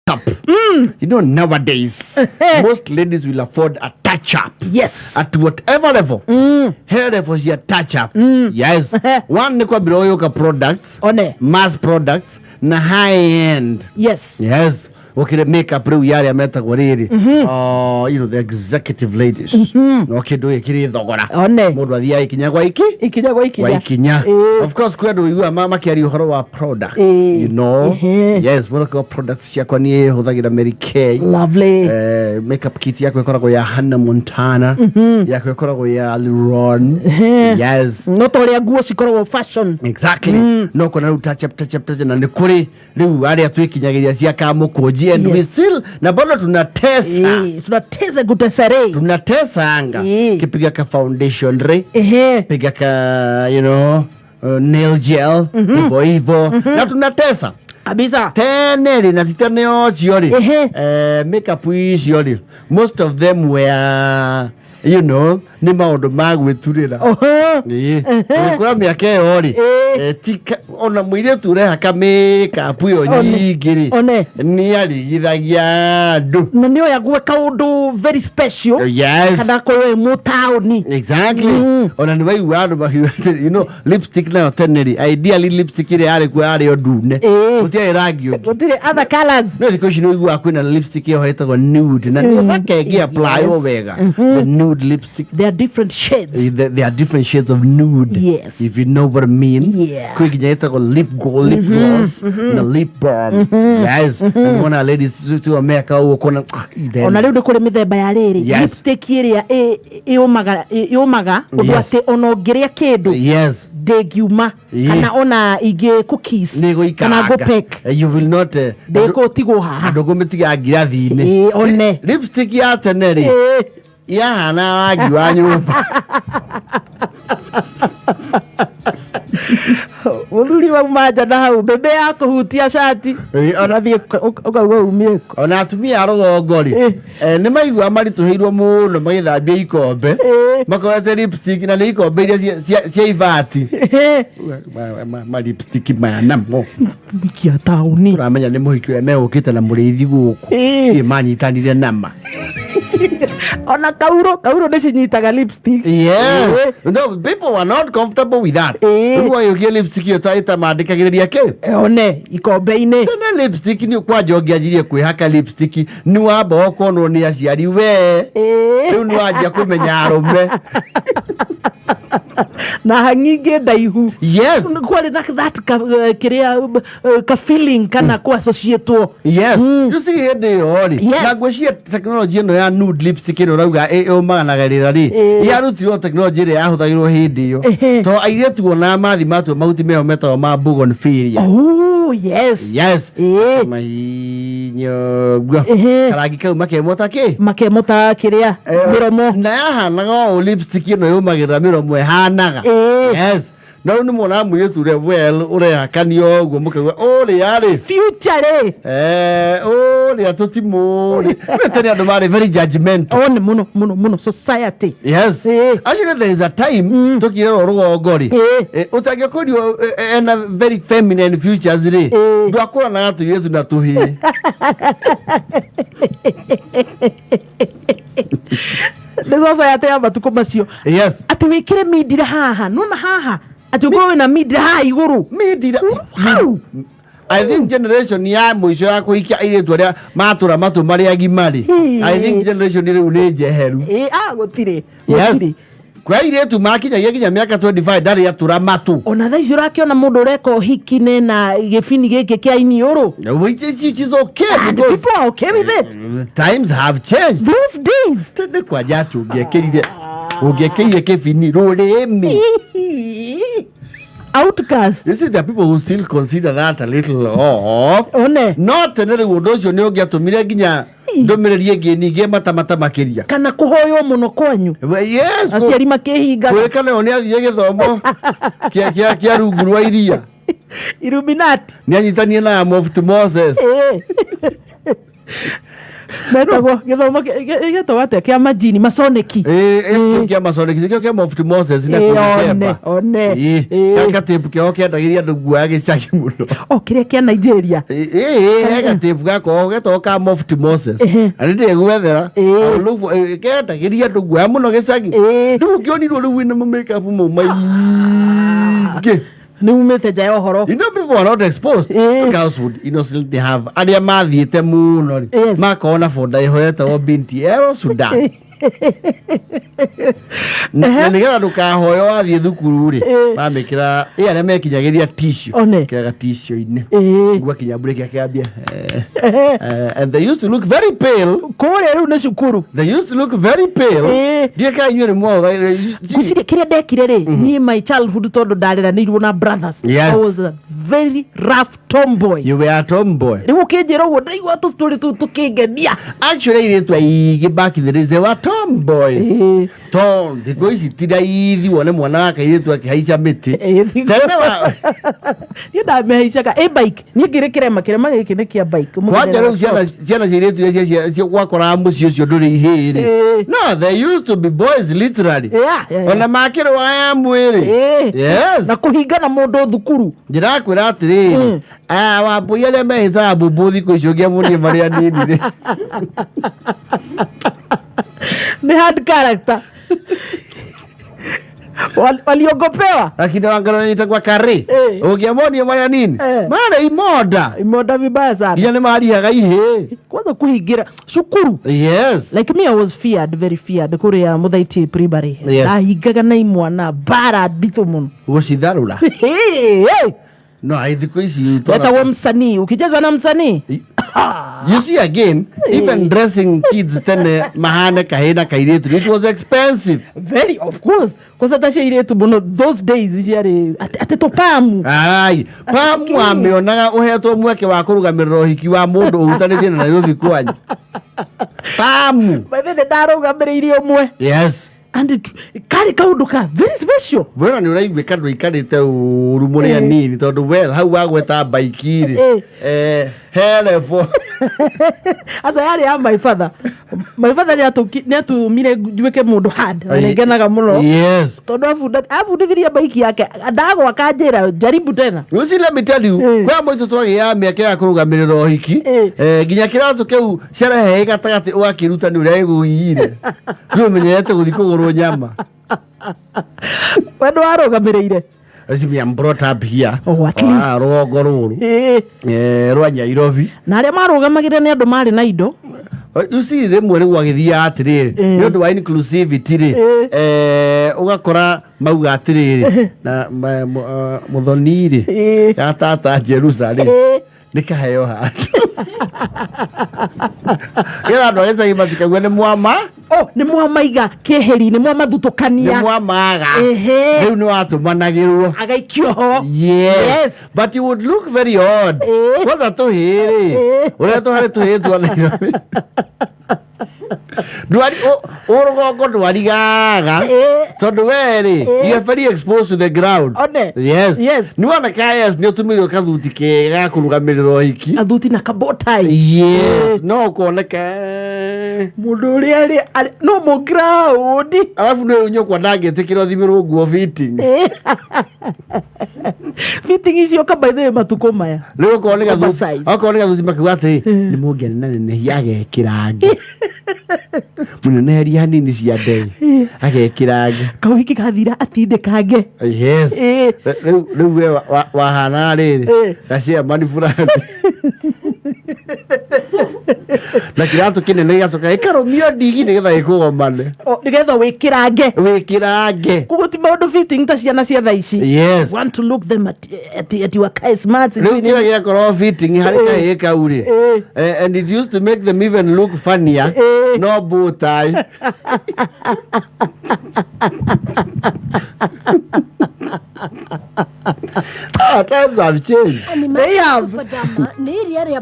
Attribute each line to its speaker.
Speaker 1: Up. You know, nowadays most ladies will afford a touch up at whatever level. Hair level cia touch up. Yes. One nĩ kwambira ũyũka products,
Speaker 2: One.
Speaker 1: mass products na high end. Yes, gũkĩrĩ makeup rĩu ya arĩa metagwo rĩrĩ, oh, the executive ladies, no kĩndũ gĩkĩ kĩrĩ thogora.
Speaker 2: One.
Speaker 1: Mũndũ athiaga ikinya gwa iki
Speaker 2: Ikinya gwa ikinya.
Speaker 1: Gwa ikinya. Of course kwĩ andũ ũiguaga makĩaria ũhoro wa products, yes, mũndũ akiuga products ciakwa niĩ hũthagĩra Mary Kay.
Speaker 2: Lovely.
Speaker 1: Makeup kit yakwa ĩkoragwo ya Hannah Montana, yakwa ĩkoragwo ya Liron, yes.
Speaker 2: No ta ũrĩa nguo cikoragwo fashion.
Speaker 1: Exactly. No kona rĩu touch up, touch up, touch up, na nĩ kũrĩ rĩu arĩa twĩkinyagĩria cia kamũkũnji and we still na bado tunatesa.
Speaker 2: Tunatesa gutesere.
Speaker 1: Tunatesanga. Kipiga ka foundation rĩ, piga ka nail gel hivyo hivyo na tunatesa.
Speaker 2: Kabisa.
Speaker 1: Tene rĩ, na ti tene ũcio rĩ, makeup icio rĩ, most of them were nĩ maũndũ ma gwĩturĩra. Ĩĩ, ũgĩkũra mĩaka ĩyo rĩ, ona mũirĩtu ũrehaka makeup ĩyo nyingĩ rĩ,
Speaker 2: One.
Speaker 1: nĩ arigithagia andũ.
Speaker 2: Na nĩ oyagwo kaũndũ very special. Kana akorwo ĩ mũtaũni.
Speaker 1: Exactly. Ona nĩ waigua andũ makiuga atĩrĩ, lipstick nayo tene rĩ, ideally lipstick ĩrĩa yarĩ kuo yarĩ o ndune. Gũtiarĩ rangi ũngĩ.
Speaker 2: Gũtirĩ other colours.
Speaker 1: No thikũ ici nĩ ũiguaga kwĩna lipstick ĩyo ĩtagwo nude na nĩ thaka ĩngĩ apply o wega, the nude lipstick.
Speaker 2: There are different shades.
Speaker 1: There are different shades of nude, if you know what I mean. Kwĩ nginya ĩtagwo lip go lip gloss na lip balm, yes, and one ladies tu meka ũguo kuona
Speaker 2: Ona rĩu nĩ kũrĩ mĩthemba ya rĩrĩ lipstick ĩrĩa ĩũmaga ũndũ atĩ ona ũngĩrĩa kĩndũ ndĩngiuma, kana ona ingĩ cookies
Speaker 1: nĩ gũikaranga.
Speaker 2: Kana ngũpek.
Speaker 1: You will not
Speaker 2: ndĩkũtigwo haha.
Speaker 1: Ndũkũmĩtiga ngirathi-inĩ.
Speaker 2: Ĩĩ, one.
Speaker 1: Lipstick ya tene rĩ, yahana rangi wa nyũmba.
Speaker 2: Mũthuri wauma nja na hau mbembe ya kũhutia cati, ũgathiĩ ũkauga umire kũ.
Speaker 1: Ona atumia a rũgongo rĩ, nĩ maiguaga maritũhĩirwo mũno magĩthambia ikombe makorete lipstick, na nĩ ikombe iria cia ibati. Ma lipstick maya namo
Speaker 2: Mikia taũni.
Speaker 1: Ũramenya nĩ mũhiki ũrĩa megũkĩte na mũrĩithi gũkũ. Ĩ, manyitanire nama.
Speaker 2: Ona kauro kauro nĩ cinyitaga lipstick.
Speaker 1: Yeah. No, people were not comfortable with that. Rĩu wagĩũkia lipstick ĩyo ta ĩtamandĩkagĩrĩria kĩ?
Speaker 2: One ikombe-inĩ.
Speaker 1: Tene lipstick nĩ kwanja ũngĩanjirie kwĩhaka lipstick nĩ wamba ũkonwo nĩ aciari we. Rĩu nĩ wanjia kũmenya arũme.
Speaker 2: Na hang'ingĩ ndaihu. Kwarĩ na that kĩrĩa ka feeling kana kũ associatwo.
Speaker 1: Yes. You see hĩndĩ ĩyo rĩ, na ngwĩciria technology ĩno ya nude lipstick ĩno ũrauga ĩũmaganagĩrĩra rĩ, yarutirwo technology ĩrĩa yahũthagĩrwo hĩndĩ ĩyo. To airĩtu ona mathi matua mahuti meho metagwo ma bougainvillea.
Speaker 2: Oh yes.
Speaker 1: Yes. Mahinyogua. Karangi kau makemwo ta kĩ?
Speaker 2: Makemota kĩrĩa mĩromo.
Speaker 1: Na yahanaga o lipstick ĩno yũmagĩrĩra mĩromo ĩhanaga. Yes. No rĩu nĩ mwonaga mũirĩtu ũrĩa well ũrehakanio ũguo mũkauga ũrĩa rĩ
Speaker 2: future rĩ.
Speaker 1: Ũrĩa tũtimũrĩ. Nĩ tene andũ marĩ very judgmental.
Speaker 2: One mũno mũno mũno society.
Speaker 1: Yes. Actually, there is a time tũkirerwo rũgongo rĩ, ũtangĩkorio ena very feminine features rĩ, ndwakũranaga tũirĩtu na tũhĩĩ.
Speaker 2: Nĩ society ya matukũ macio. Atĩ wĩkĩre mindira haha nona haha, atĩ ũkorwo wĩna mindira haha igũrũ.
Speaker 1: Mindira.
Speaker 2: Hau.
Speaker 1: I think generation ya mũico ya kũhikia airĩtu arĩa matũra matũ marĩ agima rĩ, I think generation rĩu nĩ njeheru.
Speaker 2: Ĩĩ, gũtirĩ. Gũtirĩ.
Speaker 1: Kwa airĩtu makinyagia nginya mĩaka 25 ndarĩ atũra matũ.
Speaker 2: Ona thaa ici ũrakĩona mũndũ ũreka ũhiki nena gĩbini gĩkĩ kĩa iniũrũ.
Speaker 1: Which is okay
Speaker 2: And
Speaker 1: because
Speaker 2: people are okay with it.
Speaker 1: Times have changed.
Speaker 2: Those days.
Speaker 1: Tene kwanja atĩ ũngĩekĩrire kĩbini rũrĩmĩ.
Speaker 2: Outcast.
Speaker 1: You see, there are people who still consider that a little off.
Speaker 2: One.
Speaker 1: No tene rĩu ũndũ ũcio nĩ ũngĩatũmire nginya ndũmĩrĩri ĩngĩ ningĩ matamata makĩria.
Speaker 2: Kana kũhoywo mũno kwanyu.
Speaker 1: Well, yes.
Speaker 2: Aciari makĩhingaga.
Speaker 1: Kwĩrĩkana o nĩ athire gĩthomo kĩa rungu rwa iria.
Speaker 2: Illuminati.
Speaker 1: Nĩ anyitanie na Mufti Moses.
Speaker 2: Metagwo gĩthomo gĩtagwo atĩa kĩa majini masoneki.
Speaker 1: Ĩĩ, kĩu kĩa Masonic kĩo kĩa Mofti Moses na
Speaker 2: Ĩĩ,
Speaker 1: kũu
Speaker 2: one,
Speaker 1: Sheba.
Speaker 2: one.
Speaker 1: Ĩĩ,
Speaker 2: Ĩĩ.
Speaker 1: gatĩpu kĩao kĩendagĩria andũ guoya gĩcagi mũno.
Speaker 2: O kĩrĩa kĩa Nigeria.
Speaker 1: Ĩĩ, he gatĩpu gakoragwo getagwo ka Mofti Moses. Na nĩ ndĩgwethera. Kendagĩria andũ guoya mũno gĩcagi. Rĩu ũngĩonirwo rĩu wĩna makeup mau maingĩ.
Speaker 2: Nĩ umĩte nja ya ũhoro.
Speaker 1: You know people are not exposed. Girls would innocently have arĩa mathiĩte mũno rĩ, makorwo na bonda ĩho yetagwo Binti Ero Sudan. Na nĩgetha ndũkahoyo wathiĩ thukuru rĩ, mamĩkĩra ĩ arĩa mekinyagĩria tissue,
Speaker 2: One.
Speaker 1: kĩraga tissue-inĩ. Gwakinya mbura kĩambia and they used to look very pale.
Speaker 2: Kũrĩa rĩu nĩ cukuru.
Speaker 1: They used to look very pale. Ndiĩ kana inyuĩ nĩ mwahũthagĩra.
Speaker 2: Ngwĩciria kĩrĩa ndekire rĩ, niĩ my childhood tondũ ndareranĩirwo na brothers. I was a very rough tomboy.
Speaker 1: You were a tomboy.
Speaker 2: Rĩu ũkĩnjĩra ũguo ndaigua tũstory tũu tũkĩngenia.
Speaker 1: Actually airĩtu aingĩ back in the days they were tomboys. Tondũ thikũ ici ti raithi wone mwana wa kairĩtu akĩhaica mĩtĩ. Tene wa
Speaker 2: Niĩ ndamĩhaicaga ĩ bike, niĩ ngĩrĩ kĩrema, kĩrema gĩkĩ nĩ kĩa bike.
Speaker 1: Kwanja rĩu ciana cia airĩtu iria wakoraga mũciĩ ũcio ndũrĩ ihĩĩ rĩ. No, they used to be boys literally. Ona makĩrũa ya mwĩrĩ. Yes.
Speaker 2: Na kũhingana mũndũ thukuru.
Speaker 1: Ndĩrakwĩra atĩrĩrĩ, aya wambũi arĩa mehĩtaga mbũmbũ thikũ ici ũngĩamonie marĩ anini rĩ.
Speaker 2: Nĩ hard character. Waliogopewa.
Speaker 1: Lakini wangaro nyitagwa kari. Ũngĩamonie marĩ anini. Marĩ imonda.
Speaker 2: Imonda vibaya sana.
Speaker 1: Iria nĩ marihaga ihĩĩ.
Speaker 2: Kwanza kuhingira cukuru.
Speaker 1: Yes.
Speaker 2: Like me I was feared, very feared kuria Muthaiti primary. Ndahingaga na imwana bara nditũ mũno.
Speaker 1: Gũcitharũra.
Speaker 2: Hey, hey.
Speaker 1: No, ai thikũ ici
Speaker 2: Wetagwo msanii, ukicheza na msanii.
Speaker 1: You see again, even dressing kids tene mahane kahĩ na kairĩtu, it was expensive.
Speaker 2: Very, of course. Kwanza ta cia irĩtu mũno those days ciarĩ atĩ tũpamu.
Speaker 1: Ai, pamu wamĩonaga ũhetwo mweke wa kũrũgamĩrĩra ũhiki wa mũndũ ũhutanĩtie na Nairobi kwanyu. Pamu.
Speaker 2: By the way, ndarũgamĩrĩire ũmwe.
Speaker 1: Yes.
Speaker 2: And it karĩ kaũndũ ka very special.
Speaker 1: Wena nĩ ũraiguĩka ndũikarĩte ũru mũrĩ anini tondũ well hau wagweta baiki rĩ. He level.
Speaker 2: Aca yarĩ ya my father. My father nĩatũmire nduĩke mũndũ hard. Na nĩngenaga mũno.
Speaker 1: Yes.
Speaker 2: Tondũ abundithirie baiki yake ndagwaka njĩra jaribu tena.
Speaker 1: You see, let me tell you, kwa mũitũ twagĩaga mĩeke ya kũrũgamĩrĩra ũhiki, nginya kĩratũ kĩu ciarehe gatagatĩ ũgakĩruta nĩ ũrĩa ĩgũiyire. Ndũmenyerete gũthiĩ kũgũrwo nyama.
Speaker 2: We ndwarũgamĩrĩire?
Speaker 1: As we am brought up here.
Speaker 2: Oh, at least.
Speaker 1: Rũgongo rũrũ. Rwa Nairobi.
Speaker 2: Na arĩa marũgamagĩrĩra nĩ andũ marĩ na indo.
Speaker 1: You see, rĩmwe rĩu agĩthiaga atĩrĩrĩ, nĩ ũndũ wa inclusivity rĩ, ũgakora mauga atĩrĩrĩ, na mũthoni rĩ, ya tata Jerusa rĩ, nĩ kaheo handũ. Kĩra andũ a gĩcagi matikague nĩ mwama.
Speaker 2: Oh, nĩ mwamaiga keheri, nĩ mwamathutũkania.
Speaker 1: Nĩ mwamaga. Rĩu nĩ watũmanagĩrwo.
Speaker 2: Agaikio ho.
Speaker 1: Yes.
Speaker 2: Yes.
Speaker 1: But you would look very odd. Kwanza tũhĩĩ rĩ, ũrĩa tũharĩ tũhĩĩ twa Nairobi. Ndwari, ũrũgongo ndwarigaga. Tondũ we rĩ, you are very exposed to the ground.
Speaker 2: One.
Speaker 1: Yes.
Speaker 2: Yes.
Speaker 1: Nĩ woneka yes, nĩ ũtũmĩirwo kathuti kega ga kũrũgamĩrĩra ũhiki.
Speaker 2: Kathuti na kabotai.
Speaker 1: Yes. No ũkoneka.
Speaker 2: Mũndũ ũrĩa arĩ, no mũ ground.
Speaker 1: Alafu nĩ nyũkwa ndangĩtĩkĩra ũthimĩrwo nguo fitting.
Speaker 2: Fitting icio ka by the way matukũ maya.
Speaker 1: Rĩu okorwo nĩ gathuti,
Speaker 2: Oversize.
Speaker 1: okorwo nĩ gathuti makiuga atĩrĩ, nĩ mũngĩanenehia agekĩra angĩ. Mũneneheria hanini cia ndei. Agekĩra angĩ.
Speaker 2: Kauhiki gathira atindĩkange.
Speaker 1: Yes. Rĩu we wahanaga rĩrĩ, gaciamani fulani. Na kĩratũ kĩnene gĩgacoka gĩkarũmio ndigi nĩgetha gĩkũgomane.
Speaker 2: Nĩgetha wĩkĩrange.
Speaker 1: Wĩkĩrange.
Speaker 2: Koguo ti maũndũ fitting ta ciana cia thaa ici.
Speaker 1: Yes.
Speaker 2: Want to look them at your car smart.
Speaker 1: Rĩu kĩrĩa gĩakorwo fitting harĩ kahĩĩ kau rĩ. And it used to make them even look funnier. No bow tie. Times have changed.
Speaker 2: They have.
Speaker 3: Nĩ iria rĩa